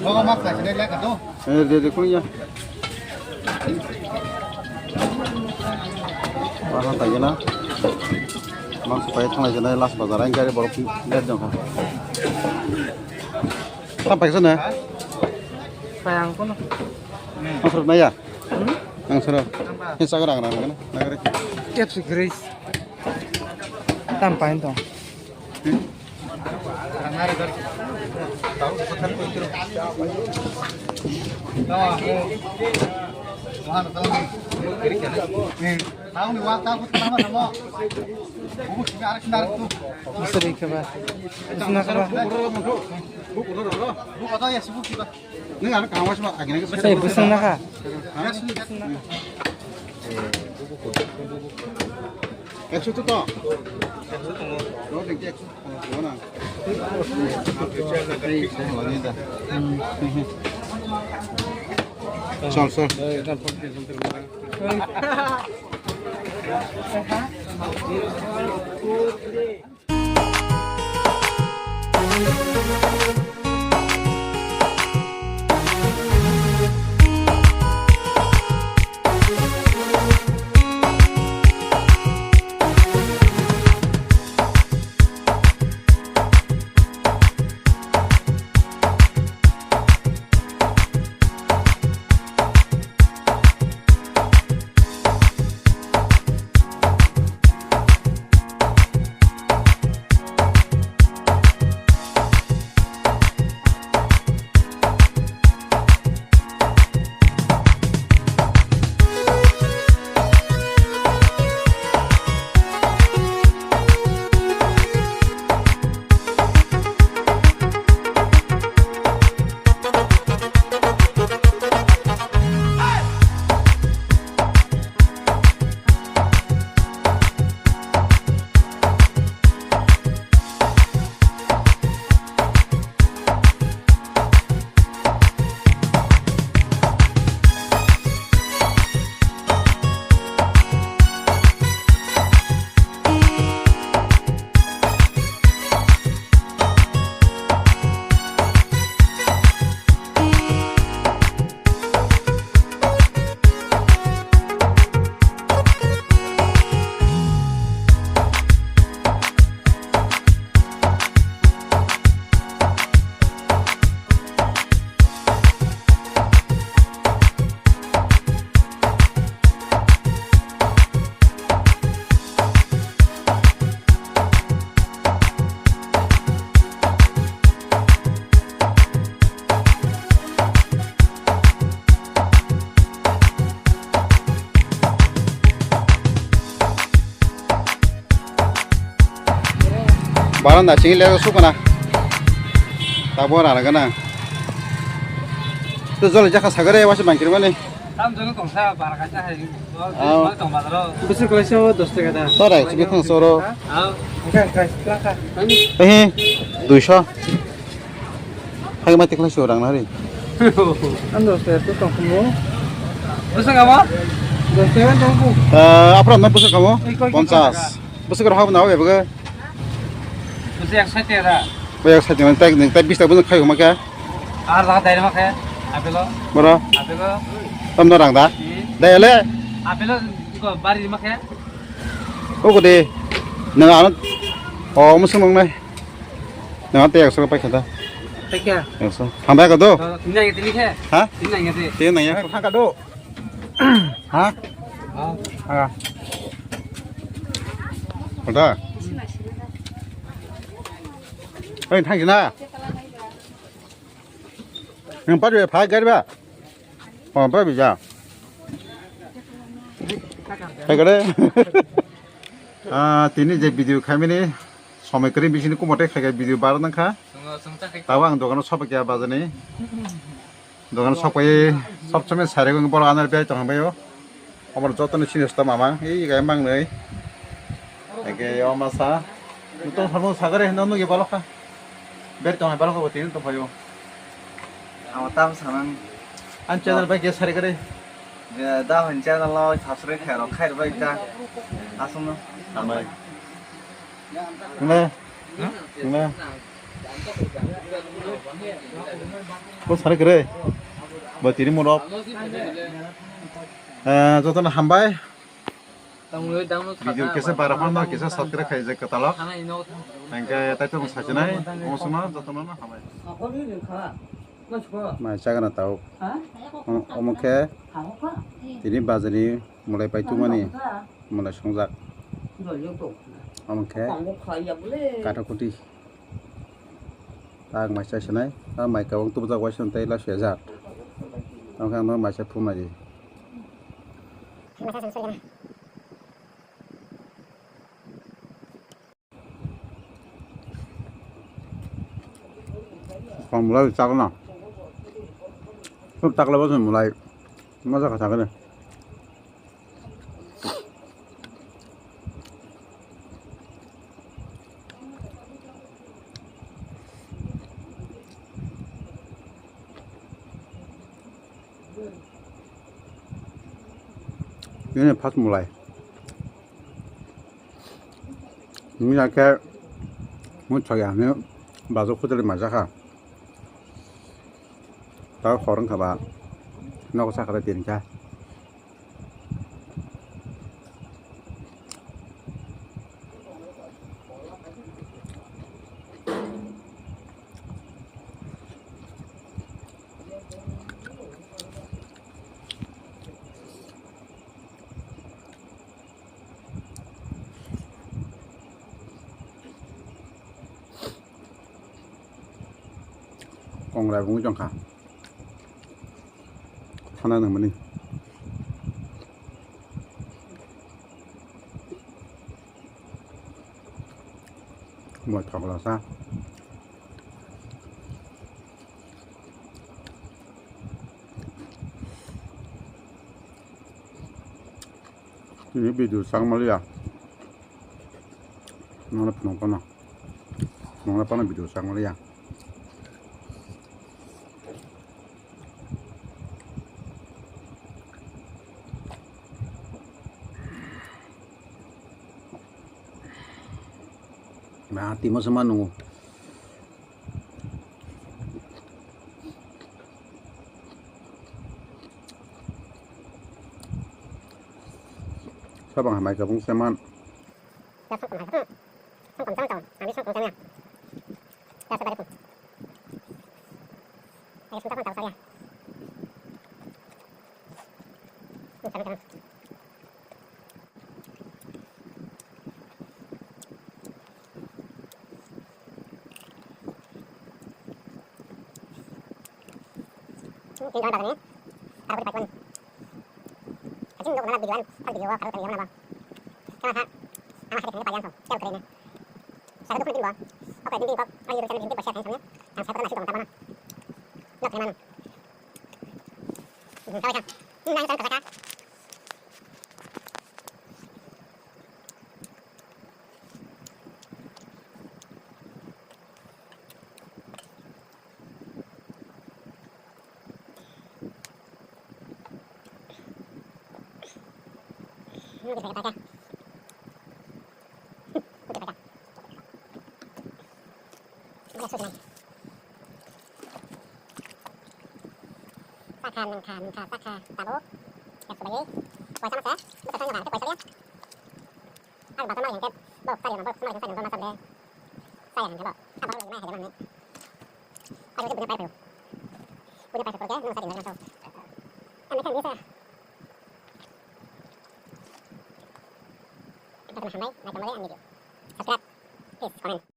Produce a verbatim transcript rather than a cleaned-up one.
Eh, de, de, kuya. Wah, tak gila. Mangso pai thanglai jana last bazar, ang gari borok net jong kha. Tam paisa na? Payang kono. Ang soro naya? Hmm? Ang soro. Ni sagar ang rang na, nagari. Capsi Grace. Tam pain to. Hmm? Musri khe ba. Musna khe ba. Tei bwswng nakha. Ekso to to. Ekso to to. Sol, sol. Baranda sing le sukana. Tabo rana gana. Tu jol jaka sagare wasi bangkir mani. Tam jol tong sa bar kaisa hai. Tong bazaro. Bisi kolai sa dos taka da. Tara sibithang soro. Au. Ka ka ka. Eh, duiso. Hai mati khlai sio rang nari. Ang dos taka tu tong kumo. Bwswk amo? Dos taka tong ku. Eh, apra na bwswk amo? Ei, koi, koi, ponchas. Bwswk rok habo na ebe ga? Bwswk ekso taka da. Bo ekso taka, tai, tai bis taka bwswk khai huma khe? Ar jaga dai ma khe? Apelo. Boro? Apelo. Tamno rang da? Hmm. Dai le? Apelo ko bari ma khe? O ko de. Nang ano. O musung nang nai. Nang tei ekso paikha da. Paikha? Ekso. Hambai ka do? Tini nang tini khe? Ha? Tini nang tini. Tini nang ya. Thangka do. Ha? Ha. Oda. Oi, thangsi na. Nang pa dua phai gari ba. Oh, ba bija. Hai gare. Ah, tini je video khaimani somoi kwrwi bisini kumote khai video bar nang kha. Tabo ang dogano sobai kha bajani. Dogano sobai sob somoi sari gong boro anar bai tong bai o. Amar joto ni sini sta mama ei gai mang nei. Ege o masa. Tong samo sagare no nugi balokha. Ber tong balokha tini to phayo. Amo tam sanan. An channel bai ge sari gare. Da hon channel lo subscribe khairok khair bai ta. Asung no. Amai. Ne. Ne. Bo sari kwrwi. Bo tini morok. Eh, jotono hambai. Video kisa bara phano kisa subscribe khaijak kwtalok. Hingke taitung sajinai, omo sono jotono no hambai. Mai chagana tau. Omo khe tini bajani mulai paitumani mulai songjak. Omo khe kathok kuti. Tak mai chai sinai, tak mai kabang tubujak bai song tei la sejak. Tamo khe ang no mai chai phunai di. Kong mulai chak na. Sub tak lebo song mulai. Masa kha sakene. Ini pas mulai. Nini ya khe mun chaya ni bajo khutuli maja kha. Ta khorang kha ba nogo sakha tin kha. Kongrai bo wng tong kha. Thana nangmani. Moi thokla sa. Ini video sang maliya. Nangla phunuk phano. Nangla phano video sang maliya. Na timo sama nungu. Sabang hamai kabung seman. Ini tinggal bagani. Taruh di paikuan. Kacim dulu nana videoan, kan video kalau tadi yang apa? Kau ha, ama hadir ini payan tuh, yang keren ya. Saya tuh penting gua. Oke, penting kok. Kalau YouTube channel penting gua share sama. Yang saya pernah masih belum tahu mana. Nggak terima. Hmm, tahu ya. Hmm, yang saya kata. Sakha, nangkha, nangkha, sakha, tabuk. Yak subai. Poisa masa, buka tanya kan, poisa dia. Ang baca mari yang kep, bok, tadi yang bok, mari yang saya nonton masa deh. Saya yang kep, apa lagi mah ada mana? Ayo, punya pai, punya pai, pergi, nang saya tinggal nonton. Kan, kan biasa. Kita pernah sampai, naik kembali, ambil. Subscribe, please, comment.